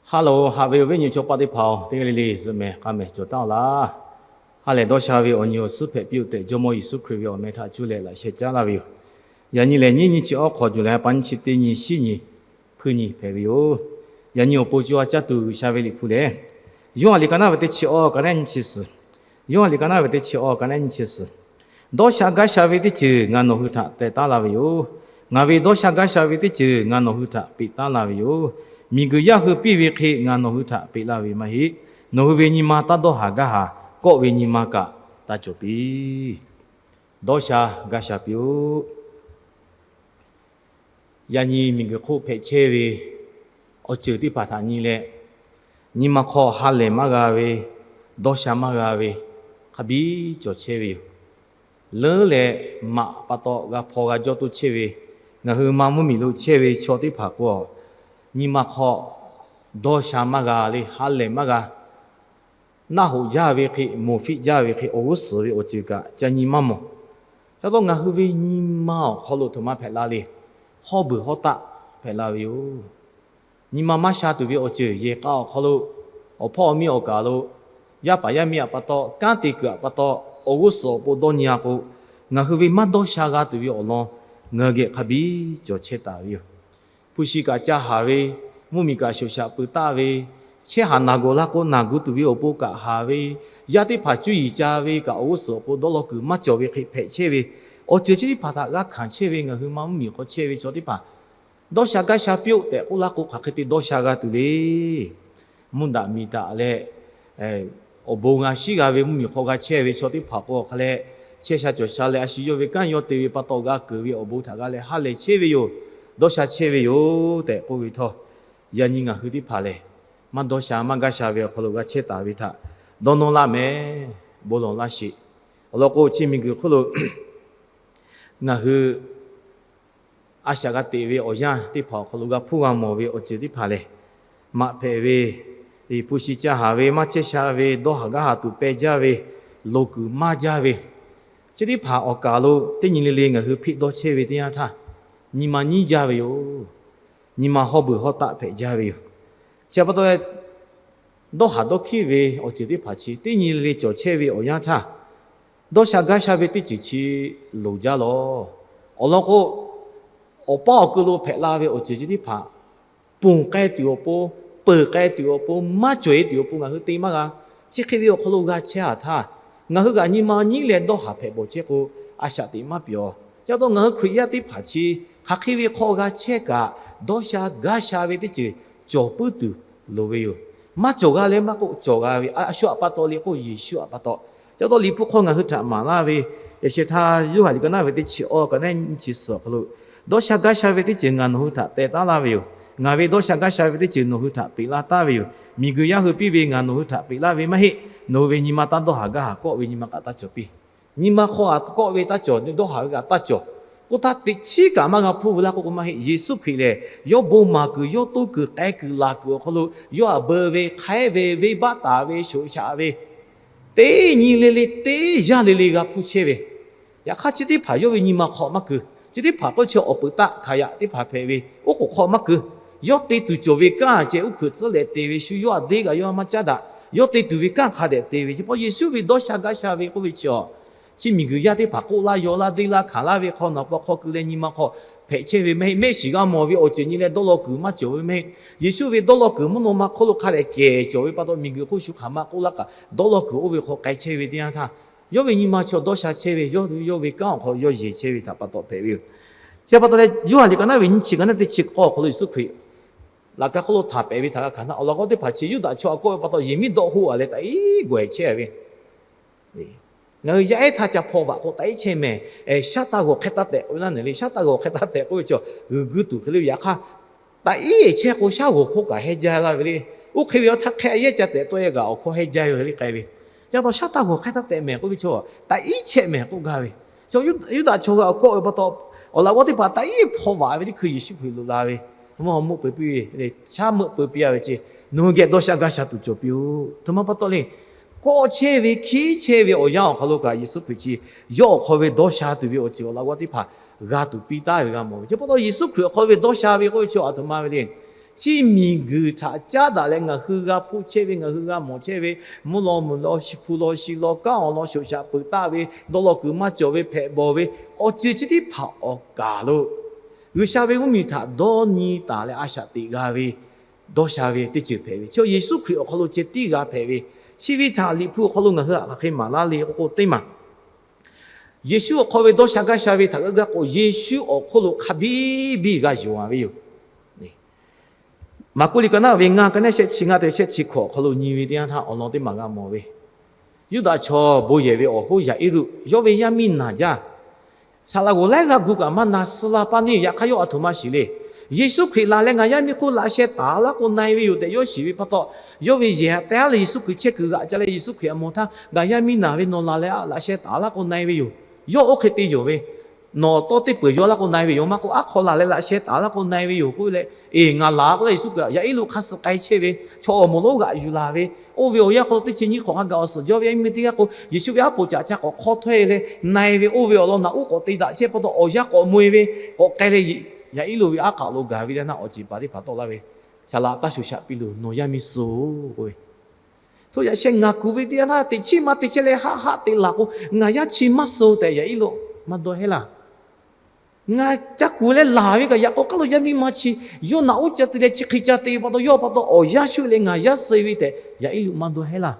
Hello, haꞈ ve awˬ viˉ awˬ nyi chaw paˆ teˇ hpaˍ-oˬ, teˇ g'aˇ le le zuhꞈ mehˍ k'a mehˍ cawˬ taˉ-oˬ laˇ. Ha lehˬ dawˇ sha ve awˬ nyi awˬ suhˉ hpehꞈ piˇ-oˬ tehꞈ, Jawˇmawˇ Yeˍsuˆ Hkriꞈ ve awˬ meh htaꞈ cuˇ leh laꞈ sheh caˉ laˇ ve yoˬ. Yaꞈ nyi lehˬ, nyiˇ nyi chi awˇ hk'awꞈ juˬ leh ha pa nyiˇ chi teˇ nyi, shiˉ nyi, hpuiˇ nyi hpehꞈ ve yoˬ. Yaꞈ nyi awˬ pon co ha caˇ tuˬ G'uiˬsha ve liꞈ hpu lehˬ, Yoˇhanˬ liꞈ ka naˉ ve teˇ chi awˇ ka naˉ nyiˇ chi suhˍ, Yoˇhanˬ liꞈ ka naˉ ve teˇ chi awˇ ka naˉ nyiˇ chi suhˍ. Dawˇ sha gaˇ sha ve teˇ ceuˬ ngaˬ nawˬ hui htaꞈ teh taˉ la ve yoˬ. Ngaˬ ve dawˇ sha gaˇ sha ve teˇ ceuˬ ngaˬ nawˬ hui htaꞈ peꞈ taˉ la ve yoˬ. Miˬguiˬ yaˇ hui piˇ ve hk'e ngaˬ nawˬ hui htaꞈ peꞈ laˇ ve maˇ heˆ. Nawˬ hui ve nyi ma taˇ dawˇ haˍ gaˇ haˍ, kawˆ ve nyi ma kaꞈ taˇ cawˬ piˇ. Dawˇ sha gaˇ sha piˇ-oˆ. Yaꞈ nyi miˬguiˬ hk'oˆ hpehꞈ chehˇ ve awˬ ceuˬ teˇ hpaˍ htaꞈ nyi leh, nyi ma hk'aw ha lehˬ maˇ g'a ve, dawˇ sha maˇ g'a ve, hk'a biˇ cawˬ chehˇ ve yoˬ. Leuˉ leh maꞈ pa taw g'a hpaw g'a jawˇ toˇ chehˇ ve, ngaˬ hui ma mvuhˇmiˬ lo chehˇ ve chaw teˇ hpaˍ k'o, nyi ma hk'aw dawˇ sha maˇ g'a le, ha lehˬ maˇ g'a. Naˆ hoꞈ jaˇ ve hk'e, moˍ fiˆ jaˇ ve hk'e, awˬ g'uˇ suhˍ ve awˬ ceuˬ kaꞈ ca nyi maˇ mawˬ. Ca taw ngaˬ hui ve nyi ma awˬ hk'aw lo htoꞈ ma hpehꞈ la le. Hawˇ beuˬ hawˉ taˆ hpehꞈ la ve yoˬ. Nyi ma maˇ sha tuˬ ve awˬ ceuˬ yehˬ k'a awˬ hk'aw lo, awˬ hpawˇ awˬ miˇ awˬ kaˍ lo, yaˇ paˍ yaˇ miˇ aꞈ pa taw, kanˉ te kuiˬ aꞈ pa taw, awˬ g'uˇ suhˍ awˬ pon dawˇ nyi-a k'o, ngaˬ hui ve maˇ dawˇ sha g'a tuˬ ve awˬ lawn ngaˬ hui geh hk'a biˇ cawˬ chehˇ taˍ ve yoˬ. Hpu shi kaꞈ ca haˍ ve, mvuhˇmiˬ kaꞈ shoˍ shaꞈ pui taˆ ve, chehˇ haˍ naˬ gawˬ la k'o naˬ gu tuˬ ve awˬ pon kaꞈ haˍ ve, yaˇ teˇ hpaˍ cuˇ yiˍ ca ve kaꞈ awˬ g'uˇ suhˍ awˬ pon dawˇ law kuiˬ maˇ cawˬ ve hk'e hpehꞈ chehˇ ve, awˬ ceuˬ chi teˇ hpaˍ htaꞈ g'a hkanˍ chehˇ ve ngaˬ hui ma mvuhˇmiˬ hk'aw chehˇ ve chaw teˇ hpaˍ, dawˇ sha gaˇ sha piˇ-oˆ tehꞈ k'oˆ laˇ k'o, hk'aˬ hk'e te dawˇ sha g'a tuˬ le. Mvuhˇ daꞈ miˬ daꞈ leh, awˬ bon g'a shiˉ g'a ve mvuhˇmiˬ hk'aw g'a chehˇ ve chaw teˇ hpaˍ k'o, awˬ hk'a leh chehˇ sha cawˬ sha leh a shu yawˇ ve kanˉ yawˇ te ve pa taw g'a keunˍ ve awˬ bon htaꞈ g'a leh ha lehˬ chehˇ ve yoˬ. Dawˇ sha chehˇ ve yoˬ tehꞈ k'oˆ ve htawˇ, yaꞈ nyi ngaˬ hui teˇ hpaˍ lehˬ, maˇ dawˇ sha maˇ gaˇ sha ve awˬ hk'aw lo g'a chehˇ taˍ ve htaꞈ dawˇ nawˇ laˇ mehˍ. Bon lawˬ laˇ sheˍ. Awˬ lawn k'o, chi miˬguiˬ hk'oˆ lo ngaˬ hui a shaꞈ g'a teꞈ ve awˬ yanˇ teˇ hpaˍ awˬ hk'aw lo g'a hpuˇ g'a mawˬ ve awˬ ceuˬ teˇ hpaˍ lehˬ, maꞈ hpehꞈ ve, hpu shi ca haˍ ve, maˇ chehˇ sha ve, dawˇ haˍ gaˇ haˍ tuˬ peh jaˇ ve, loˍ kuiˬ maˇ jaˇ ve, chi teˇ hpaˍ awˬ kaˍ lo teˇ nyi le le ngaˬ hui hpeˆ dawˇ chehˇ ve teˇ yanˇ htaˇ, nyi ma nyiˉ jaˇ ve yoˬ. Nyi ma hawˇ beuˬ hawˉ taˆ hpehꞈ jaˇ ve yoˬ. Chi pa taw, dawˇ haˍ dawˇ hkiˉ ve awˬ ceuˬ teˇ hpaˍ chi teˇ nyi le le cawˬ chehˇ ve awˬ yanˇ htaˇ, dawˇ sha gaˇ sha ve teˇ ceuˬ chi loˍ jaˇ lawˬ. Awˬ lawn k'o, awˬ paˇ awˬ ku lo hpehꞈ la ve awˬ ceuˬ chi teˇ hpaˍ, ponˬ k'ai tuˬ awˬ pon, peuˬ k'ai tuˬ awˬ pon, maˇ cawˬ-e tuˬ awˬ pon ngaˬ hui te maˇ g'a. Chi hk'e ve awˬ hk'aw lo g'a chehˇ-a htaˇ, ngaˬ hui kaꞈ nyi ma nyiˉ leh dawˇ haˍ hpehꞈ bawˬ chehˇ k'o, a shaꞈ teꞈ maˇ pyawˬ. Chi pa taw ngaˬ hui Hkriꞈ yaˇ teˇ hpaˍ chi hk'aˬ hk'e ve hk'aw g'a chehˇ kaꞈ, dawˇ sha gaˇ sha ve teˇ ceuˬ cawˬ puiˉ tuˬ loˍ ve yoˬ. Maˇ cawˬ g'a leh maˇ k'oˆ, cawˬ g'a ve, a shu aꞈ pa taw le k'oˆ, Yeˍsuˆ aꞈ pa taw. Chi pa taw Liꞈ hpu hk'aw ngaˬ hui htaꞈ maˍ laˇ ve, yaꞈ shehˍ htaˇ Yoˇhanˬ liꞈ ka naˉ ve teˇ chi awˇ ka naˉ nyiˇ chi suhˍ awˬ hk'aw lo, dawˇ sha gaˇ sha ve teˇ ceuˬ ngaˬ nawˬ hui htaꞈ teh taˉ laˇ ve yoˬ. Ngaˬ ve dawˇ sha gaˇ sha ve teˇ ceuˬ nawˬ hui htaꞈ peꞈ laˇ taˍ ve yoˬ. Miˬguiˬ yaˇ hui piˇ ve ngaˬ nawˬ hui htaꞈ peꞈ laˇ ve maˇ heˆ. Nawˬ hui ve nyi ma taˇ dawˇ haˍ gaˇ haˍ, kawˆ ve nyi ma kaꞈ taˇ cawˬ piˇ. Nyi ma hk'aw k'awˆ ve taˇ cawˬ, dawˇ haˍ ve kaꞈ taˇ cawˬ. K'oˆ htaˇ, teꞈ chiˉ kaꞈ maˇ g'a hpuˇ ve laˇ k'oˆ k'o maˇ heˆ. Yeˍsuˆ Hkriꞈ lehˬ, yawˇ bon maˍ kuiˬ, yawˇ toˇ kuiˬ, k'ai kuiˬ, laˬ kuiˬ awˬ hk'aw lo yawˇ aꞈ beu ve, hk'aiˉ ve, venˇbaˆ taˍ ve, shoꞈ shaꞈ ve, teˇ nyi le le, teˇ yanˇ le le g'a hpuˇ chehˇ ve. Yaꞈ hk'aˇ, chi teˇ hpaˍ yawˇ ve nyi ma hk'aw maˇ keu. Chi teˇ hpaˍ k'oˆ chi awˬ peuˬ taˆ hkanˍ yaꞈ teˇ hpaˍ hpehꞈ ve, oˉ k'oˍ hk'aw maˇ keu. Yawˇ te tuˬ cawˬ ve kanˉ ceh uˉ hkuiꞈ tcuhˉ leh te ve, shu yawˇ aꞈ deˇ kaꞈ yawˇ maˇ caˉ daꞈ. Yawˇ te tuˬ ve kanˉ hk'a dehꞈ te ve. Chi pa taw Yeˍsuˆ ve dawˇ sha gaˇ sha ve k'oˆ ve chi awˬ, chi miˬguiˬ yaˇ teˇ hpaˍ k'oˆ laˇ yaw laˇ deˇ laˇ hkanˍ laˇ ve hk'aw, nawˬ pa hk'aw keu leh nyi ma hk'aw hpehꞈ chehˇ ve maˇ heˆ. Mehˆ shiˍ g'a mawˬ ve awˬ ceuˬ nyi leh dawˇ law kuiˬ maˇ cawˬ ve maˇ heˆ. Yeˍsuˆ ve dawˇ law kuiˬ mvuhˇ naw ma hk'oˆ lo hk'a dehꞈ kehˬ cawˬ ve pa taw, miˬguiˬ hk'oˆ shu hk'aˬ ma k'oˆ laˇ kaꞈ, dawˇ law kuiˬ oˇ ve hk'aw k'ai chehˇ ve teˇ yanˇ htaˇ, yawˇ ve nyi ma chaw dawˇ sha chehˇ ve, yawˇ ve kanˉ awˬ hk'aw yawˇ yeˬ chehˇ ve htaꞈ pa taw hpehꞈ ve yoˬ. Chi pa taw leh, Yoˇhanˬ liꞈ ka naˉ ve nyiˇ chi ka naˉ teˇ chi k'awˇ awˬ hk'aw lo Yeˍsuˆ Hkriꞈ laꞈ ka hk'oˆ lo htaꞈ pehˍ ve htaꞈ g'a hkanˍ htaˇ, awˬ lawn k'o teˇ hpaˍ chi Yuˇdaꞈ chaw aꞈ kawˆ ve pa taw, yehˬ miˉ dawˆ hoˆ-a leh taꞈ iˉ gawˬ-e chehˇ ve Ngaˬ hui yaˇ ehˉ htaˇ ca hpaw vaꞈ k'o, taꞈ iˉ chehˇ mehˍ, shaˉ taˇ g'awˬ hk'ehˇ taˇ tehꞈ k'oˆ ve naˉ neˬ le. Shaˉ taˇ g'awˬ hk'ehˇ taˇ tehꞈ k'oˆ ve chaw g'uiˬ gui tuˬ hk'e le ve. Yaꞈ hk'aˇ, taꞈ iˉ chehˇ k'o, shaˉ g'awˬ hk'oˆ kaꞈ heˇ jaˇ laˇ ve le. Oˇ hk'e ve awˬ htaˇ hk'e a yehˉ ca tehꞈ tawˆ e gaˬ awˬ hkawˇ heˇ jaˇ ve hk'e le k'ai ve. Yaꞈ taw shaˉ taˇ g'awˬ hk'ehˇ taˇ tehꞈ mehˍ k'oˆ ve chaw, taꞈ iˉ chehˇ mehˍ k'oˆ gaˇ ve. Chaw Yuˇdaꞈ chaw g'a awˬ kawˆ ve pa taw, awˬ laꞈ g'awˇ teˇ hpaˍ taꞈ iˉ hpaw vaꞈ ve teˇ hkui Yeˍsuˆ Hkriꞈ loꞈ la ve, mvuhˇ haw meuˆ peu piˇ ve, shaˉ meuˆ peu piˇ a ve ce, nawˬ hui geh dawˇ sha gaˇ sha tuˬ cawˬ piˇ-oˆ. Aˬ htoꞈ ma pa taw le, kawˆ chehˇ ve hkiˉ chehˇ ve awˬ yanˇ awˬ hk'aw lo kaꞈ Yeˍsuˆ Hkriꞈ chi yawˇ awˬ hk'aw ve dawˇ sha tuˬ ve awˬ ceuˬ awˬ laꞈ g'awˇ teˇ hpaˍ g'a tuˬ piˇ taˍ ve g'a mawˬ ve. Chi pa taw Yeˍsuˆ Hkriꞈ awˬ hk'aw ve dawˇ sha ve k'oˆ ve chaw aˬ htoꞈ ma ve le. Chi miˬguiˬ htaꞈ caˉ daꞈ leh ngaˬ hui g'a hpuˇ chehˇ ve, ngaˬ hui g'a mawˬ chehˇ ve, mvuhˇ law mvuhˬ law, shi hpu law shi law, kanˉ awˬ lawn shoꞈ shaꞈ peuˬ taˆ ve, dawˇ law kuiˬ maˇ cawˬ ve, hpehꞈ bawˬ ve, awˬ ceuˬ chi teˇ hpaˍ awˬ kaˍ lo G'uiˬsha ve mvuhˇmiˬ htaꞈ dawˇ nyi taˍ leh a shaꞈ teꞈ g'a ve, dawˇ sha ve teˇ ceuˬ hpehꞈ ve, chi Yeˍsuˆ Hkriꞈ awˬ hk'aw lo ceh tiˉ g'a hpehꞈ ve, chi ve htaꞈ Liꞈ hpu awˬ hk'aw lo ngaˬ hui htaꞈ hk'aˬ hk'e maˍ laˇ le k'oˆ k'o teˇ maˬ, Yeˍsuˆ awˬ hk'aw ve dawˇ sha gaˇ sha ve htaꞈ g'aˇ g'aˇ k'o, Yeˍsuˆ awˬ hk'oˆ lo hk'a biˇ biˇ g'a yonˍ a ve yoˬ. Maˍkuˆ liꞈ ka naˉ ve ngaˇ ka naˉ shehˆ chi ngaˇ te shehˆ chi hkawꞈ awˬ hk'aw lo nyi ve teˇ yanˇ htaˇ awˬ lawn teˇ maˬ g'a mawˬ ve, Yuˇdaꞈ chaw bon yehˬ ve awˬ hoˉ Yaˍiˉruˆ yawˇ ve yaˇ miˇ naˬ jaˇ. Saˍ laꞈ g'oˍ laiˉ g'aˇ gu kaꞈ maˇ na suh la paˇ neˇ, yaꞈ hk'aˇ yawˇ a htoꞈ ma shiˍ le. Yeˍsuˆ Hkriꞈ laˬ leh ngaˬ yaˇ miˇ hk'oˆ laꞈ sheh taˍ laˇ k'o na e ve yoˬ tehꞈ yawˇ shiˍ ve pa taw, yawˇ ve yehˬ htaꞈ te a leh Yeˍsuˆ Hkriꞈ chehˇ kuiˬ g'aꞈ ca leh Yeˍsuˆ Hkriꞈ a mawˬ htaˇ, ngaˬ yaˇ miˇ naˬ ve nawˬ laˬ leh a laꞈ sheh taˍ laˇ k'o na e ve yoˬ. Yawˇ oˇ hk'e te yonˍ ve, nawˬ tawˇ teˇ peuˬ yaw laˇ k'o na e ve yoˬ, maˇ k'o aˉ hk'aw laˬ leh laꞈ sheh taˍ laˇ k'o na e ve yoˬ k'oˆ ve leh, eˬ ngaˬ laˬ k'oˆ leh Yeˍsuˆ Hkriꞈ Yaˍiˉruˆ hk'aˇ suh k'ai chehˇ ve, chaw awˬ moˍ lonˉ g'aꞈ yuˬ laˬ ve, oˇ ve awˬ yanˇ hk'aw lo teˇ chi nyiˇ hk'awꞈ hk'a gaˬ awˬ suhˍ jawˇ ve yaˇ miˇ teˇ g'aˇ k'o Yeˍsuˆ ve aˉ poꞈ caꞈ ca k'awꞈ hk'awˇ htawˇ e leh na e ve, oˇ ve awˬ lawn naꞈ uˉ k'awꞈ te daꞈ chehˇ pa taw awˬ yanˇ k'awꞈ mawˬ e ve, k'awꞈ k'ai leh Yaˍiˉruˆ ve aˉ k'aꞈ lo gaˬ ve teˇ yanˇ htaˇ awˬ ceˬ paˍ teˇ hpaˍ tawˆ laˇ ve, Saˍ laꞈ taˇ shuˍ shaꞈ piˇ loˬ, nawˬ yaˇ miˇ suh-oˬ k'oˆ ve, Hto yaꞈ sheh ngaˬ kuˬ ve teˇ yanˇ htaˇ teꞈ chiˉ maˇ te chehˇ leh haˆ haˆ te laˬ k'o, ngaˬ yaˇ chi maˇ suh tehꞈ Yaˍiˉruˆ maˇ dawˇ heˆ laˇ. Ngaˬ ca kuˬ leh laˬ ve kaꞈ yaꞈ k'aw hk'aˇ lo yaˇ miˇ ma chi, yawˇ naꞈ uˉ ca te leh chi hk'e ca te ve pa taw, yawˇ pa taw awˬ yanˇ shuˆ leh ngaˬ yaˇ suh ve tehꞈ Yaˍiˉruˆ maˇ dawˇ heˆ laˇ.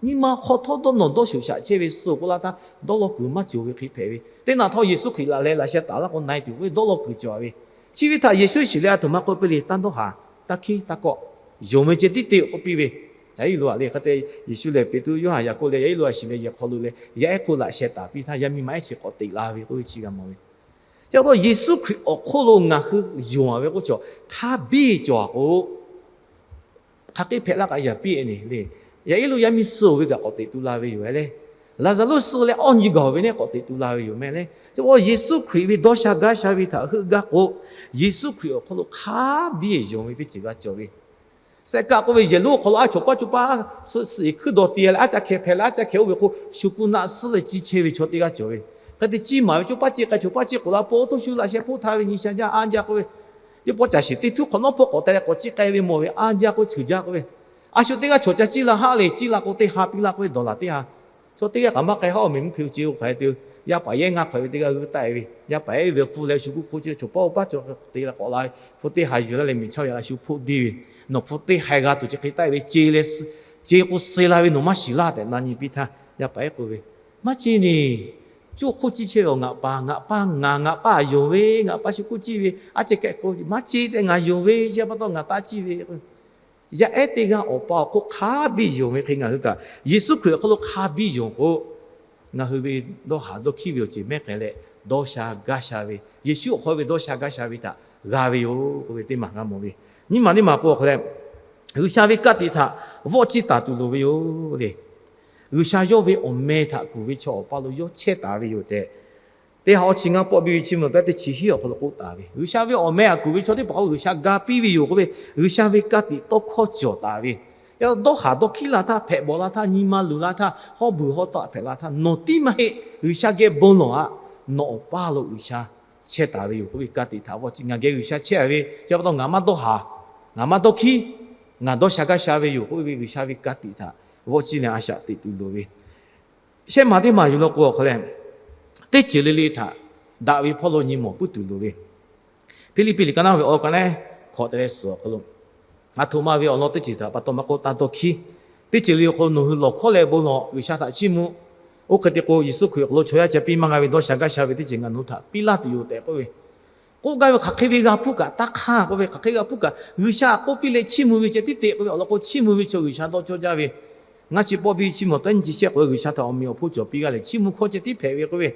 Nyi ma hk'aw htawˇ dawˇ nawˬ dawˇ shuˍ shaꞈ chehˇ ve suh k'oˆ laˇ htaˇ, dawˇ law kuiˬ maˇ cawˬ ve hk'e hpehꞈ ve. Teˇ naꞈ htawˇ Yeˍsuˆ Hkriꞈ laˬ leh laꞈ sheh taˍ laˇ k'o na e tuˬ k'oˆ ve dawˇ law kuiˬ cawˬ ve. Chi ve htaꞈ Yeˍsuˆ shiˍ leh a htoꞈ ma k'oˆ piˇ le, Taˇ dawˇ haˍ, taˇ hkiˉ taˇ kawˆ, yonˍ ve ceh tiˉ te-oˬ k'oˆ piˇ ve. Yaˍiˉruˆ a le hk'e te, Yeˍsuˆ lehˬ Peˍtruˆ, Yoˇhanˬ, Yaˍkoˆ leh Yaˍiˉruˆ a shiˍ leh yehˬ hk'aw lo leh yaˇ ehˉ hk'oˆ laꞈ sheh taˍ piˇ htaˇ yaˇ miˇ ma ehˉ chi k'awꞈ teꞈ la ve k'oˆ ve chi g'a mawˬ ve. Chi pa taw Yeˍsuˆ Hkriꞈ awˬ hk'oˆ lo ngaˬ hui yonˍ a ve k'oˆ cawˬ hk'a biˇ cawˬ a k'o, hk'aˬ hk'e hpehꞈ laˇ kaꞈ yaꞈ piˇ e ne le. Yaˍiˉruˆ yaˇ miˇ suh-oˬ ve kaꞈ k'awꞈ teꞈ tu la ve yoˬ le. Laˍzaˍruˆ suh leh awˇ nyi gaˬ ve ne k'awꞈ teꞈ tu la ve yoˬ meh le. Chi pa taw Yeˍsuˆ Hkriꞈ ve dawˇ sha gaˇ sha ve htaꞈ heuˆ gaˇ k'o, Yeˍsuˆ Hkriꞈ awˬ hk'aw lo hk'a biˇ yonˍ ve teˇ ceuˬ g'a cawˬ ve. Sehꞈ kaꞈ k'oˆ ve, yehˬ lonˉ awˬ hk'aw lo a chaw paˇ co paˇ suhˆ suhˆ hkuiˉ dawˬ te leh a ca hkeh hpehꞈ leh a ca hkeh oˇ ve k'o, shu kuˇ naˆ suhˉ leh ciˇ chehˇ ve chaw teˇ g'aˇ cawˬ ve. Hk'e te ciˇ maˍ ve co paˇ ciˇ k'ai, chaw paˇ ciˇ k'oˍ la po oˇ htoˇ shu laꞈ sheh hpoˆ htaˇ ve nyi sha jaˇ a jaˇ k'oˆ ve, teˇ pawˆ caˬ shiˍ teˇ htuˉ hk'awꞈ nawˉ hpawˇ k'awꞈ te leh k'awꞈ ciˇ k'ai ve mawˬ ve a jaˇ k'oˆ, ceuˬ jaˇ k'oˆ ve. A shu teˇ g'aˇ chaw ca ciˇ la haˆ le, ciˇ la k'o teˇ ha piˇ laˇ k'oˆ ve, dawˬ laˬ teˇ ha. Chaw teˇ g'aˇ kaꞈ maˇ k'ai haˆ, awˬ meh mvuhˇ hpe ce-o hk'aˬ hk'e te-o. Yaˇ paˍ yehˉ ngaˇ hk'aw ve teˇ g'aˇ g'uˇ taˆ e ve, yaˇ paˍ yehˉ ve hpu leh shu kuˇ hk'oˆ ce leh chaw paˇ oˇ paˇ cawˬ te la k'awꞈ la ve, hpu teˇ ha yuˬ laˇ leh miˬ chaˇ yaꞈ la shu hpoˆ deˇ ve, nawˬ hpu teˇ ha g'a tuˬ chi hk'e taˆ e ve ce leh, ce k'o suh la ve nawˬ maˇ shiˍ laˇ tehꞈ na nyi piˇ htaˇ yaˇ paˍ yehˉ k'oˆ ve, Maˇ ce ne. Coˇ hk'oˆ ciˇ chehˇ ve awˬ ngaˬ paˍ, ngaˬ paˇ ngaˬ, ngaˬ paˇ yonˍ ve, ngaˬ paˇ shu kuˇ ciˇ ve, a ceh kehꞈ k'o maˇ ce tehꞈ ngaˬ yonˍ ve, chi pa taw ngaˬ taˇ ciˇ ve. Yaˇ ehˉ teˇ g'aˇ awˬ pa awˬ hk'oˆ hk'a biˇ yonˍ ve hk'e ngaˬ hui kaꞈ Yeˍsuˆ Hkriꞈ awˬ hk'aw lo hk'a biˇ yonˍ k'o, ngaˬ hui ve dawˇ haˍ dawˇ hkiˉ ve awˬ ceuˬ mehˉ k'ai leh, dawˇ sha gaˇ sha ve, Yeˍsuˆ awˬ hk'aw ve dawˇ sha gaˇ sha ve htaꞈ g'a ve yoˬ k'oˆ ve teˇ maˬ g'a mawˬ ve. Nyiˇ maˬ teˇ maˬ k'o awˬ hk'aw leh, G'uiˬsha ve ka tiꞈ htaꞈ vawˆ ciˇ taˍ tuˬ loˍ ve yoˬ le. G'uiˬsha yawˇ ve awˬ meh htaꞈ kuˬ ve chaw awˬ pa lo yawˇ chehˇ taˍ ve yoˬ tehꞈ, teˇ ha awˇ chi ngaˇ pawˆ biˇ ve Chiˇ mvuh pehˉ teˇ chi hiˉ awˬ hk'aw lo k'oˆ taˍ ve, G'uiˬsha ve awˬ meh htaꞈ kuˬ ve chaw teˇ hpaˍ k'o G'uiˬsha ga piˇ ve yoˬ k'oˆ ve, G'uiˬsha ve ka tiꞈ tawˇ hkawˇ cawˬ taˍ ve. Yaꞈ dawˇ haˍ dawˇ hkiˉ la htaˇ, hpehꞈ bawˬ la htaˇ, nyi ma luˬ la htaˇ, hawˉ beuˬ hawˉ tawˆ hpehꞈ la htaˇ, nawˬ tiˉ maˇ heˆ, G'uiˬsha geh bon lawˬ aꞈ, nawˬ awˬ pa lo G'uiˬsha chehˇ taˍ ve yoˬ k'oˆ ve ka tiꞈ htaꞈ vawˆ ciˇ, ngaˬ geh G'uiˬsha chehˇ ve chi pa taw ngaˬ maˇ dawˇ haˍ, ngaˬ maˇ dawˇ hkiˉ, ngaˬ dawˇ sha gaˇ sha ve yoˬ k'oˆ ve G'uiˬsha ve ka tiꞈ htaꞈ vawˆ ciˇ leh a shaꞈ teꞈ tuˬ loˍ ve. Shehˆ maˬ teˇ maˬ yuˬ law k'o awˬ hk'aw leh, teˇ ceuˬ le le htaꞈ daꞈ ve hpawˇ lo nyi mawˬ puiˉ tuˬ loˍ ve. Hpiˇliˇpiˆ liꞈ ka naˉ ve awˬ ka naˉ hkawꞈ te leh suhˍ awˬ hk'aw lo, a htoꞈ ma ve awˬ lawn teˇ ceuˬ htaꞈ pa taw maˇ k'oˆ, taˇ dawˇ hkiˉ. Teˇ ceuˬ le awˬ hk'aw lo nawˬ hui lawˬ hkawˉ leh bon lawˬ, G'uiˬsha htaꞈ chiˇ mvuh. Oˇ hk'e te k'o Yeˍsuˆ Hkriꞈ awˬ hk'aw lo chaw yaˇ ca piˇ maˇ g'a ve dawˇ sha gaˇ sha ve teˇ ceuˬ ngaˬ nawˬ hui htaꞈ piˇ laˇ tuˬ yoˬ tehꞈ k'oˆ ve, k'oˆ gaˇ ve hk'aˬ hk'e ve g'a hpuˇ kaꞈ taˇ hk'aˇ k'oˆ ve, hk'aˬ hk'e g'a hpuˇ kaꞈ G'uiˬsha k'oˆ piˇ leh chiˇ mvuh ve ceh tiˉ te k'oˆ ve awˬ lawn k'o, chiˇ mvuh ve chaw G'uiˬsha dawˇ cawˇ jaˇ ve. Ngaˇ chi pawˆ biˇ chiˇ mvuh tawˉ nyi chi shehˆ k'o G'uiˬsha htaꞈ awˬ meꞈ awˬ hponˇ cawˬ piˇ g'aˇ leh chiˇ mvuh hkawˇ ceh tiˉ hpehꞈ ve k'oˆ ve.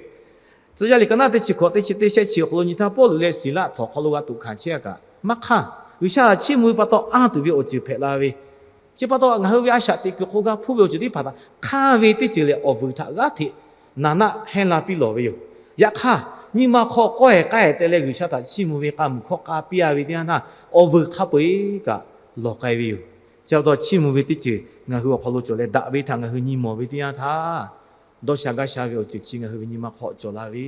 Tcuh yaˇ liꞈ ka naˉ teˇ chi hkawꞈ teˇ chi teˇ shehˆ chi awˬ hk'aw lo nyi htaˇ Pawˇluꞈ leh Siˍlaˆ htawnˍ hk'aw lo g'a tuꞈ hkanˍ chehˇ a kaꞈ maˇ hk'aˇ, G'uiˬsha htaꞈ chiˇ mvuh ve pa taw anˇ tuˬ ve awˬ ceuˬ hpehꞈ la ve. Chi pa taw ngaˬ hui ve a shaꞈ teꞈ kuiˬ hk'o g'a hpuˇ ve awˬ ceuˬ teˇ hpaˍ htaꞈ hk'aˇ ve teˇ ceuˬ lehˬ awˬ vuiˬ htaꞈ g'aˇ hteꞈ naˍ naˆ hehnˇ la piˇ lawˬ ve yoˬ. Yaꞈ hk'aˇ, nyi ma hk'aw k'awehˬ k'ai te leh G'uiˬsha htaꞈ chiˇ mvuh ve k'a muˬ hkawˇ k'a piˇ a ve teˇ yanˇ htaˇ, awˬ vuiˬ hk'a peu-eˬ kaꞈ lawˬ k'ai ve yoˬ. Chi pa taw chiˇ mvuh ve teˇ ceuˬ ngaˬ hui awˬ hk'aw lo cawˬ leh daꞈ ve htaꞈ ngaˬ hui nyi mawˬ ve teˇ yanˇ htaˇ, dawˇ sha gaˇ sha ve awˬ ceuˬ chi ngaˬ hui ve nyi ma hk'aw cawˬ la ve.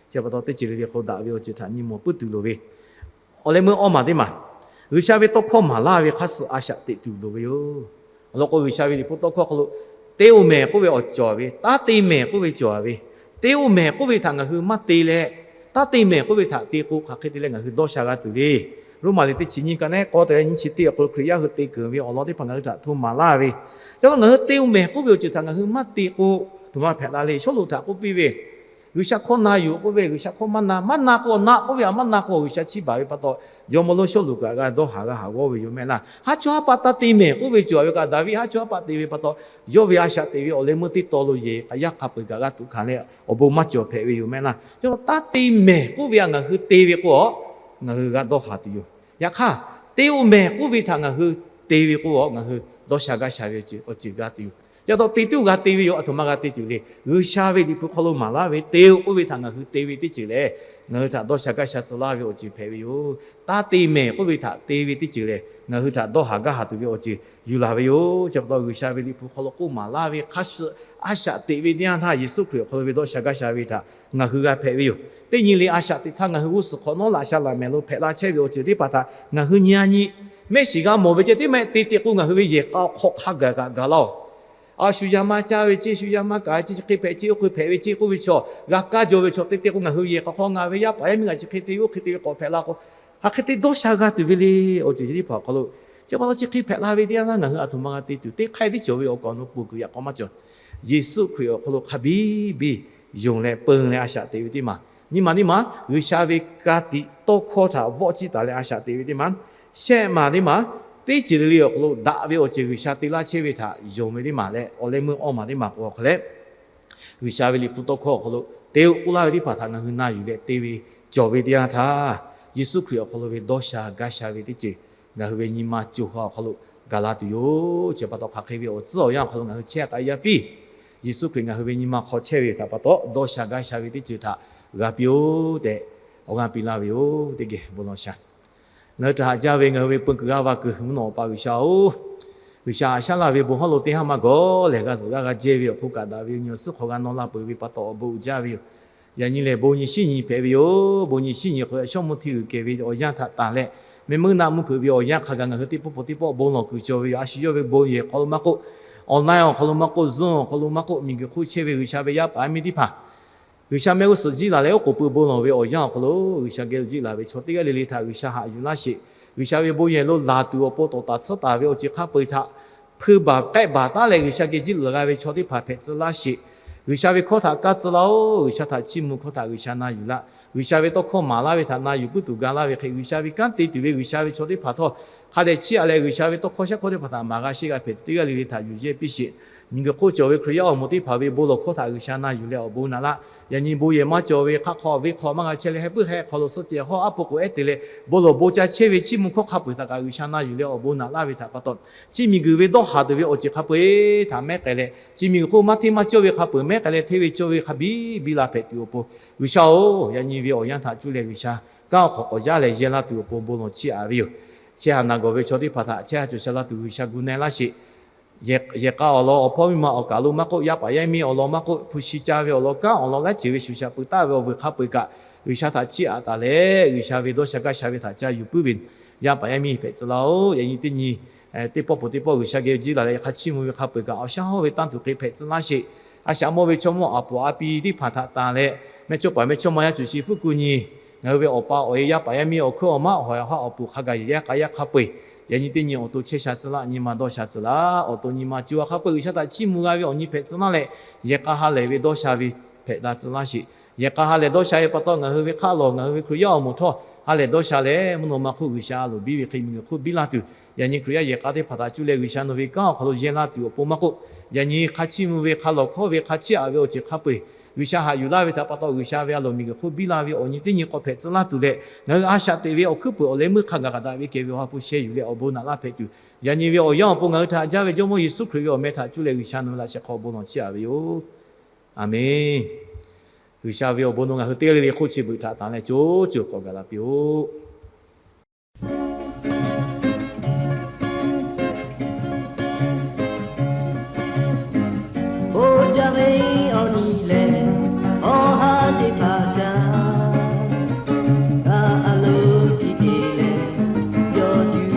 Chi pa taw teˇ ceuˬ le le hk'aw daꞈ ve awˬ ceuˬ htaꞈ nyi mawˬ puiˉ tuˬ loˍ ve. Awˬ leh meuˇ awˇ maˬ teˇ maˬ, G'uiˬsha ve tawˇ hkawˇ maˍ laˇ ve hk'aˇ suh a shaꞈ teꞈ tuˬ loˍ ve yoˬ. Awˬ lawn k'o, G'uiˬsha ve Liꞈ hpu tawˇ hkawˇ hk'aw lo, te-oˬ mehˬ k'oˆ ve awˬ cawˬ ve, taˇ te mehˬ k'oˆ ve cawˬ ve, te-oˬ mehˬ k'oˆ ve htaꞈ ngaˬ hui maˇ te leh, taˇ te mehˬ k'oˆ ve htaꞈ te k'o, hk'aˬ hk'e te leh ngaˬ hui dawˇ sha g'a tuˬ le. Roˉmaꞈ liꞈ teˇ chi nyiˇ ka neˉ k'awˇ te nyiˇ chi teˇ awˬ hk'aw lo Hkriꞈ yaˇ hui te keunˍ ve awˬ lawn teˇ hpaˍ ngaˬ hui htaꞈ hto maˍ laˇ ve, ca lo ngaˬ hui te-oˬ mehˬ k'oˆ ve awˬ ceuˬ htaꞈ ngaˬ hui maˇ te k'o, aˬ htoꞈ ma hpehꞈ la le. Sawˉluꞈ htaꞈ k'oˆ piˇ ve, G'uiˬsha hkawˇ na yuˬ k'oˆ ve, G'uiˬsha hkawˇ maˇ na, maˇ na k'o, na k'oˆ ve htaꞈ maˇ na k'o, G'uiˬsha chiˇ baˬ ve pa taw, jawˇmawˇ lonˉ Sawˉluꞈ kaꞈ g'a dawˇ haˍ g'a haˍ g'awˇ ve yoˬ mehˆ laˇ. Haˉ chawˇ haˉ paˆ taˇ te mehˬ k'oˆ ve cawˬ ve kaꞈ, Daˍviˆ haˉ chawˇ haˉ paˆ te ve pa taw, yawˇ ve a shaꞈ teꞈ ve awˬ leh meuˇ teˇ taw lo yehˬ k'a yaˇ hk'a peu-eˬ kaꞈ g'a tuꞈ hkanˍ leh awˬ bon maˇ cawˬ hpehꞈ ve yoˬ mehˆ laˇ. Ca lo taˇ te mehˬ k'oˆ ve htaꞈ ngaˬ hui te ve k'o, ngaˬ hui g'a dawˇ haˍ tuˬ yoˬ. Yaꞈ hk'aˇ, te-oˬ mehˬ k'oˆ ve htaꞈ ngaˬ hui te ve k'o, ngaˬ hui dawˇ sha gaˇ sha ve awˬ ceuˬ g'a tuˬ yoˬ. Yaꞈ taw te tuˬ g'a te ve yoˬ. Aˬ htoꞈ ma g'a te tuˬ le. G'uiˬsha ve Liꞈ hpu hk'aw lo maˍ laˇ ve te-oˬ k'oˆ ve htaꞈ ngaˬ hui te ve teˇ ceuˬ lehˬ, ngaˬ hui htaꞈ dawˇ sha gaˇ sha tcuh laˇ ve awˬ ceuˬ hpehꞈ ve yoˬ. Taˇ te mehˬ k'oˆ ve htaꞈ te ve teˇ ceuˬ lehˬ, ngaˬ hui htaꞈ dawˇ haˍ gaˇ haˍ tuˬ ve awˬ ceuˬ yuˬ laˬ ve yoˬ. Chi pa taw, G'uiˬsha ve Liꞈ hpu hk'aw lo k'oˆ maˍ laˇ ve hk'aˇ suh a shaꞈ teꞈ ve teˇ yanˇ htaˇ, Yeˍsuˆ Hkriꞈ awˬ hk'aw lo ve dawˇ sha gaˇ sha ve htaꞈ ngaˬ hui g'a hpehꞈ ve yoˬ. Teˇ nyi le, a shaꞈ teꞈ htaˇ ngaˬ hui g'uˇ suhˍ hk'awꞈ nawˉ laꞈ sha laꞈ mehˍ lo hpehꞈ la chehˇ ve awˬ ceuˬ teˇ hpaˍ htaꞈ ngaˬ hui nyi a nyi mehˆ shiˍ g'a mawˬ ve ceh teˇ maˇ te te k'o, ngaˬ hui ve yehˬ k'a awˬ hk'aw hk'a gaˬ kaꞈ gaˬ laˇ-oˬ. A shu yaˇ maˇ caˇ ve ceˇ, shu yaˇ maˇ kaꞈ ceˇ, chi hk'e hpehꞈ ceˇ, oˇ hk'e hpehꞈ ve ceˇ k'oˆ ve chaw g'a kaˇ jaw ve chaw te te k'o, ngaˬ hui ve yehˬ k'a hk'aw ngaˬ ve yaˇ paˍ yaˇ miˇ kaꞈ chi hk'e te ve, oˇ hk'e te ve k'awꞈ hpehꞈ la k'o, hk'aˬ hk'e te dawˇ sha g'a tuˬ ve le. Awˬ ceuˬ chi teˇ hpaˍ awˬ hk'aw lo, chi pa taw chi hk'e hpehꞈ la ve teˇ yanˇ htaˇ ngaˬ hui aˬ htoꞈ ma g'a te tuˬ, teˇ hk'aˇ tiˉ cawˬ ve awˬ kaˍ awˬ nu peuˬ kuiˬ yaꞈ k'aw maˇ cawˬ. Yeˍsuˆ Hkriꞈ awˬ hk'aw lo hk'a biˇ biˇ yonˍ leh peu leh a shaꞈ teꞈ ve teˇ maˬ, nyi maˬ teˇ maˬ G'uiˬsha ve ka tiꞈ tawˇ hkawˇ htaꞈ vawˆ ciˇ taˍ leh a shaꞈ teꞈ ve teˇ maˬ, shehˆ maˬ teˇ maˬ teˇ ceuˬ le le awˬ hk'aw lo daꞈ ve awˬ ceuˬ G'uiˬsha te laˇ chehˇ ve htaꞈ yonˍ ve teˇ maˬ leh, awˬ leh meuˇ awˇ maˬ teˇ maˬ k'o awˬ hk'aw leh, G'uiˬsha ve Liꞈ hpu tawˇ hkawˇ awˬ hk'aw lo te-oˬ k'oˆ laˇ ve teˇ hpaˍ htaꞈ ngaˬ hui na yuˬ leh te ve cawˬ ve teˇ yanˇ htaˇ, Yeˍsuˆ Hkriꞈ awˬ hk'aw lo ve dawˇ sha gaˇ sha ve teˇ ceuˬ ngaˬ hui ve nyi ma co ha awˬ hk'aw lo gaˬ la tuˬ yoˬ. Chi pa taw hk'aˬ hk'e ve awˬ tcuhˉ awˬ yanˇ awˬ hk'aw lo ngaˬ hui chehˇ k'ai yaˇ piˇ, Yeˍsuˆ Hkriꞈ ngaˬ hui ve nyi ma hk'aw chehˇ ve htaꞈ pa taw, dawˇ sha gaˇ sha ve teˇ ceuˬ htaꞈ g'a piˇ-oˆ tehꞈ awˬ g'aˇ piˇ laˇ ve yoˬ. Teˇ geh bon lawˬ sha. Ngaˬ hui htaꞈ haꞈ jaˇ ve ngaˬ hui ve peu kuiˬ g'aˇ va kuiˬ mvuhˇ naw awˬ pa G'uiˬsha-oˬ, G'uiˬsha haꞈ shaˉ laˇ ve bon hawˉ lo teˇ haˉ maˇ gawˬ lehˬ, g'a zuhꞈ g'aˇ g'a jehˇ ve awˬ hk'oˆ kaꞈ daꞈ ve awˬ nyi awˬ suhˉ hk'aw g'a naw la peuˬ ve pa taw awˬ bon uiˍ jaˇ ve yoˬ. Yaꞈ nyi lehˬ, bon nyi shiˉ nyi hpehꞈ ve yoˬ. Bon nyi shiˉ nyi hk'aw lo shawˉ mvuhˇ hti g'uiˬ kehˬ ve awˬ yanˇ htaꞈ tanˬ leh, mehˆ meuˇ naˆ mvuhˇ hpeuꞈ ve awˬ yanˇ hk'a gaˬ ngaˬ hui teˇ pawˆ pawˆ teˇ pawˆ bon lawˬ kuiˬ cawˬ ve yoˬ. A shu yawˇ ve bon yehˬ hk'aw lo maˇ k'oˆ, online awˬ hk'aw lo maˇ k'oˆ, Zoom awˬ hk'aw lo maˇ k'oˆ, miˬguiˬ hk'oˆ chehˇ ve G'uiˬsha ve yaˇ paˍ yaˇ miˇ teˇ hpaˍ G'uiˬsha mehˆ g'uˇ suhˍ jiˇ laˬ leh oˉ k'oˍ pui bon lawˬ ve awˬ yanˇ awˬ hk'aw lo G'uiˬsha geh jiˇ laˬ ve chaw teˇ g'aˇ le le htaꞈ G'uiˬsha haꞈ yuˬ laˇ sheˍ. G'uiˬsha ve bon yehˬ lo laˬ tuˬ awˬ pon tawˍ taˍ tsuhˇ taˍ ve awˬ ceuˬ hk'a peu-eˬ htaꞈ hpui baˬ k'ehˆ baˬ taˉ leh G'uiˬsha geh jiˇ laˬ g'a ve chaw teˇ hpaˍ hpehꞈ tcuh laˇ sheˍ. G'uiˬsha ve hkawˇ htaꞈ kaˇ tcuh laˇ-oˆ. G'uiˬsha htaꞈ chiˇ mvuh hkawˇ htaꞈ G'uiˬsha na yuˬ laˇ. G'uiˬsha ve tawˇ hkawˇ maˍ laˇ ve htaꞈ na yuˬ puiˉ tuˬ ga laˇ ve hk'e, G'uiˬsha ve kanˉ te tuˬ ve G'uiˬsha ve chaw teˇ hpaˍ htawˇ hk'a dehꞈ chiˇ aꞈ leh, G'uiˬsha ve tawˇ hkawˇ shaˉ hkawˇ teˇ hpaˍ htaꞈ maˍ g'a sheˆ g'a hpehꞈ tuˬ teˇ g'aˇ le le htaꞈ yuˬ yehˇ piˇ sheˍ. Miˬguiˬ hk'oˆ cawˬ ve Hkriꞈ yaˇ awˬ moˍ teˇ hpaˍ ve bon lawˬ hkawˇ htaꞈ G'uiˬsha na yuˬ leh awˬ bon naꞈ laˇ. Yaꞈ nyi bon yehˬ maˇ cawˬ ve hk'aˆ hk'aw venˇ hk'aw maˇ g'a chehˇ leh, heh puiˉ heh hk'aw lo suhˆ cehˬ hawˉ aˉ po k'oꞈ ehˉ te leh bon lawˬ bon ca chehˇ ve chiˇ mvuh hkawˇ hk'a peu-eˬ htaꞈ kaꞈ G'uiˬsha na yuˬ leh awˬ bon naꞈ laˇ ve htaꞈ pa taw, chi miˬguiˬ ve dawˇ haˍ tuˬ ve awˬ ceuˬ hk'a peu-eˬ htaꞈ mehˉ k'ai leh, chi miˬguiˬ hk'oˆ maˇ hteˇ maˇ cawˇ ve hk'a peu-eˬ mehˉ k'ai leh hteˇ ve cawˇ ve hk'a biˇ biˇ la hpehꞈ tuˬ awˬ pon, G'uiˬsha-oˬ, yaꞈ nyi ve awˬ yanˇ htaꞈ cuˇ leh G'uiˬsha kanˉ awˬ hk'awꞈ k'awꞈ jaˇ leh yehˇ laˇ tuˬ awˬ pon bon lawˬ chiˇ aꞈ ve yoˬ. Chehˇ haꞈ naˬ gawˬ ve chaw teˇ hpaˍ htaꞈ chehˇ haꞈ cawˬ sha la tuˬ G'uiˬsha gu na-e laˇ sheˍ. Yehˬ k'a awˬ lawn, awˬ hpawˇ miˇ ma awˬ kaˬ lo maˇ k'oˆ, yaˇ paˍ yaˇ miˇ awˬ lawn maˇ k'oˆ, hpu shi ca ve awˬ lawn, kanˉ awˬ lawn, laiˉ ceuˬ ve shuˍ shaꞈ peuˬ taˍ ve awˬ vuiˬ hk'a peu-eˬ kaꞈ G'uiˬsha htaꞈ chiˇ aꞈ taˍ leh, G'uiˬsha ve dawˇ sha gaˇ sha ve htaꞈ ca yuˬ puiˉ ve yaˇ paˍ yaˇ miˇ hpehꞈ tcuh laˇ-oˆ. Yaꞈ nyi teˇ nyi teˇ pawˆ pawˆ teˇ pawˆ G'uiˬsha geh jiˇ laˬ leh hk'a chiˇ mvuh ve hk'a peu-eˬ kaꞈ awˬ shaˉ hawˉ ve tanˇ tuˬ hk'e hpehꞈ tcuh laˇ sheˍ. A shaꞈ mawˇ ve chaw mawˇ aˍ poˍ a pi teˇ hpaˍ htaꞈ tanˬ leh, mehˇchawˇpaˍ mehˇchawˇma yaˇ cuˬ shi fuˉ ku nyi, ngaˬ hui ve awˬ pa awˬ e yaˇ paˍ yaˇ miˇ awˬ hkuiˉ awˬ maˆ awˬ hawˍ awˬ haˆ awˬ puˍ hk'a gaˬ yehˬ yaˇ k'a yaˇ hk'a peu-eˬ, yaꞈ nyi teˇ nyi awˬ to chehˇ sha tcuh laˇ, nyi ma dawˇ sha tcuh laˇ. Awˬ to nyi ma co ha hk'a peu-eˬ G'uiˬsha htaꞈ chiˇ mvuh g'a ve awˬ nyi hpehꞈ tcuh laˇ leh, yehˬ k'a ha lehˬ ve dawˇ sha ve hpehꞈ la tcuh laˇ sheˍ. Yehˬ k'a ha lehˬ dawˇ sha ve pa taw, ngaˬ hui ve hk'aˆ lawˬ ngaˬ hui ve Hkriꞈ yaˇ awˬ moˍ htawˇ ha lehˬ dawˇ sha leh, mvuhˇ naw ma hk'oˆ G'uiˬsha a loˍ biˇ ve hk'e miˬguiˬ hk'oˆ biˇ laˇ tuˬ, yaꞈ nyi Hkriꞈ yaˇ yehˬ k'a teˇ hpaˍ htaꞈ cuˇ leh G'uiˬsha nawˬ ve kanˉ awˬ hk'aw lo yehˇ laˇ tuˬ awˬ pon maˇ k'oˆ, yaꞈ nyi hk'a chiˇ mvuh ve hk'a lawˬ hkawˇ ve hk'a chiˇ aꞈ ve awˬ ceuˬ hk'a peu-eˬ G'uiˬsha haꞈ yuˬ laˇ ve htaꞈ pa taw, G'uiˬsha ve a loˍ miˬguiˬ hk'oˆ biˇ la ve awˬ nyi teˇ nyi k'awꞈ hpehꞈ tcuh laˇ tuˬ leh, ngaˬ hui a shaꞈ teꞈ ve awˬ hkuiˉ puiˍ awˬ leh meuˇ hk'a gaˬ kaꞈ daꞈ ve kehˬ ve awˬ ha hpu sheh yuˬ leh awˬ bon naꞈ laˇ hpehꞈ tuˬ, yaꞈ nyi ve awˬ yanˇ awˬ pon ngaˬ hui htaꞈ haꞈ jaˇ ve Jawˇmawˇ Yeˍsuˆ Hkriꞈ ve awˬ meh htaꞈ cuˇ leh G'uiˬsha nawˬ ve laꞈ sheh hk'aw bon lawˬ chiˇ aꞈ ve yoˬ. Aˬmenˍ. G'uiˬsha ve awˬ bon nawˬ ngaˬ hui teˇ g'aˇ le le hk'oˆ chi beuꞈ htaꞈ tanˬ leh co co k'awꞈ gaˬ la piˇ-oˆ. Oˇ jaˇ ve awˬ nyi lehˬ, awˬ ha teˇ hpaˍ htaꞈ a loˍ tiˉ te leh, yawˇ juˇ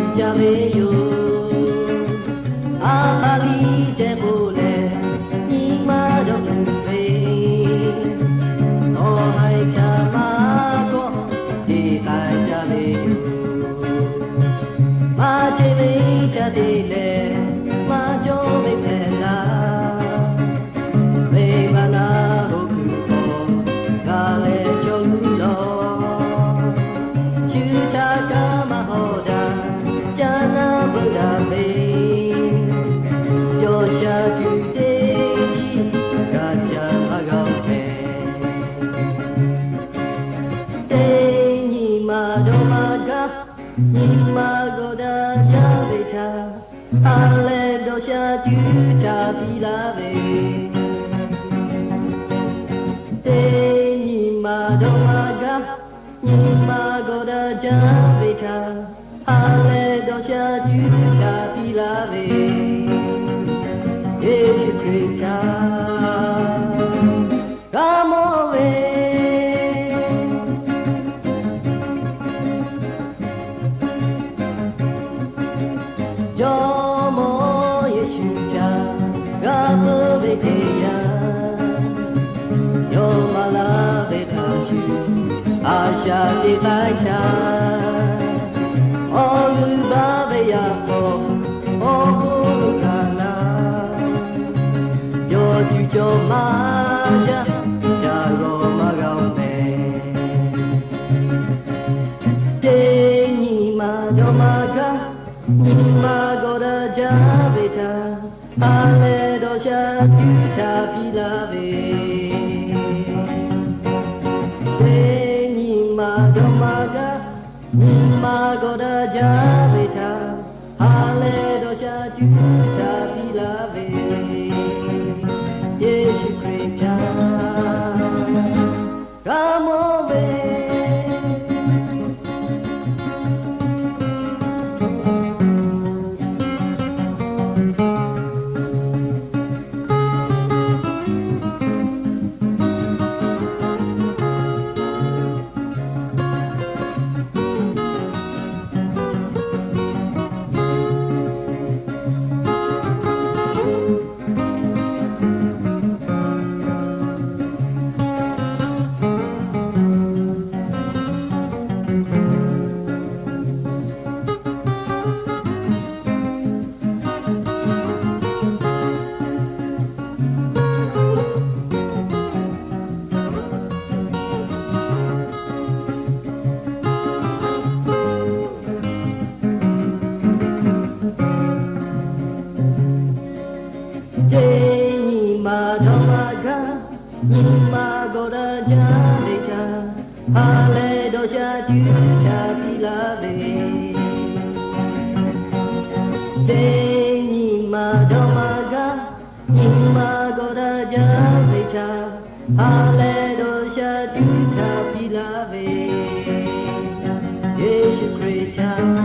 k'ai jaˇ ve yoˬ. Maˇ chehˇ ve chaˇ te leh, maˇ cawˇ ve hpehꞈ la, venˇbaˆ naˆ hoꞈ kuiˬ hk'aw g'a leh chaw g'uiˬ lawˬ. Shu htaˇ kaꞈ maˇ hawˍ daꞈ, caˇ naˉ beuꞈ daꞈ ve, yawˇ sha tuˬ teˇ chiˉ kaꞈ ca maˇ g'a-oˬ mehˍ. Teˇ nyi ma dawˇ maˇ gaˇ, nyi ma g'awˬ daꞈ jaˇ ve htaꞈ ha leh dawˇ sha tuˬ htaꞈ piˇ laˇ ve. Teˇ nyi ma dawˇ maˇ gaˇ, nyi ma g'awˬ daꞈ jaˇ ve htaꞈ ha leh dawˇ sha tuˬ htaꞈ piˇ laˇ ve, Yeˍsuˆ Hkriꞈ htaꞈ g'a mawˬ ve. Jawˇmawˇ Yeˍsuˆ htaꞈ g'a peuˬ ve teˇ yanˇ, yawˇ maˍ laˇ ve hk'a shuˍ, a shaꞈ teꞈ k'ai htaˇ, awˬ g'uˇ baˆ ve yaꞈ k'aw awˬ hk'oˆ lo gaˬ la, yawˇ tuˬ cawˬ maˇ jaˇ, ca g'awˬ maˇ g'a-oˬ mehˍ. Teˇ nyi ma dawˇ maˇ gaˇ, nyi ma g'awˬ daꞈ jaˇ ve htaꞈ ha leh dawˇ sha tuˬ htaꞈ piˇ laˇ ve. Teˇ nyi ma dawˇ maˇ gaˇ, nyi ma g'awˬ daꞈ jaˇ ve htaꞈ ha leh dawˇ sha tuˬ htaꞈ piˇ laˇ ve, Yeˍsuˆ Hkriꞈ htaꞈ g'a mawˬ ve. Teˇ nyi ma dawˇ maˇ gaˇ, nyi ma g'awˬ daꞈ jaˇ ve htaꞈ ha leh dawˇ sha tuˬ htaꞈ piˇ laˇ ve. Teˇ nyi ma dawˇ maˇ gaˇ, nyi ma g'awˬ daꞈ jaˇ ve htaꞈ ha leh dawˇ sha tuˬ htaꞈ piˇ laˇ ve, Yeˍsuˆ Hkriꞈ htaꞈ